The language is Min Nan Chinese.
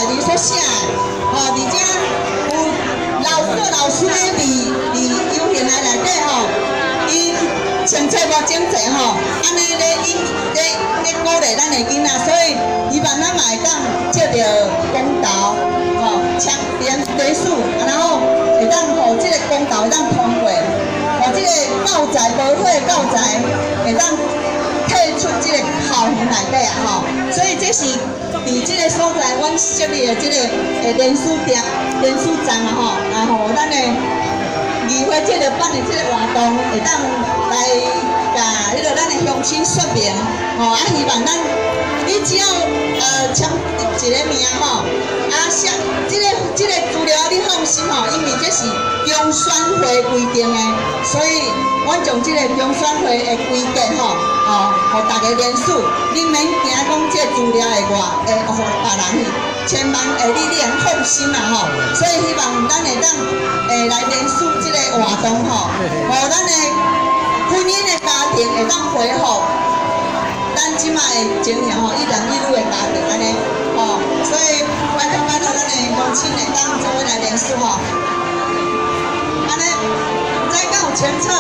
內面所寫的，吼，而且有老做老師咧佇遊行的內底吼，𪜶穿冊無整齊吼，按呢咧引咧咧鼓勵咱的囡仔，所以希望咱嘛會當藉著公投，吼，簽聯聯署，然後會當予這個公投會當通過，予這個教材無好的教材會當退出這個校園內底啊吼，所以這是佇這個所在，阮設立的這個聯署點、聯署站啊吼，然後咱的議會這個辦的這個活動，會當來共彼個咱的鄉親說明，吼啊，希望咱你只要簽一個名吼，啊寫這個資料你放心吼，因為這是中選會規定的，所以阮將這個中選會的規格吼，哦，予大家聯署，你免驚講這個資料會外會予別人去，千萬會你會放心啦吼。所以希望咱會當來聯署這個活動吼，予咱的婚姻的家庭會當恢復。咱這擺的情形吼，一男一女的家庭按呢，吼，所以拜託拜託咱的鄉親會當做伙來聯署吼。按呢，毋知敢有清楚？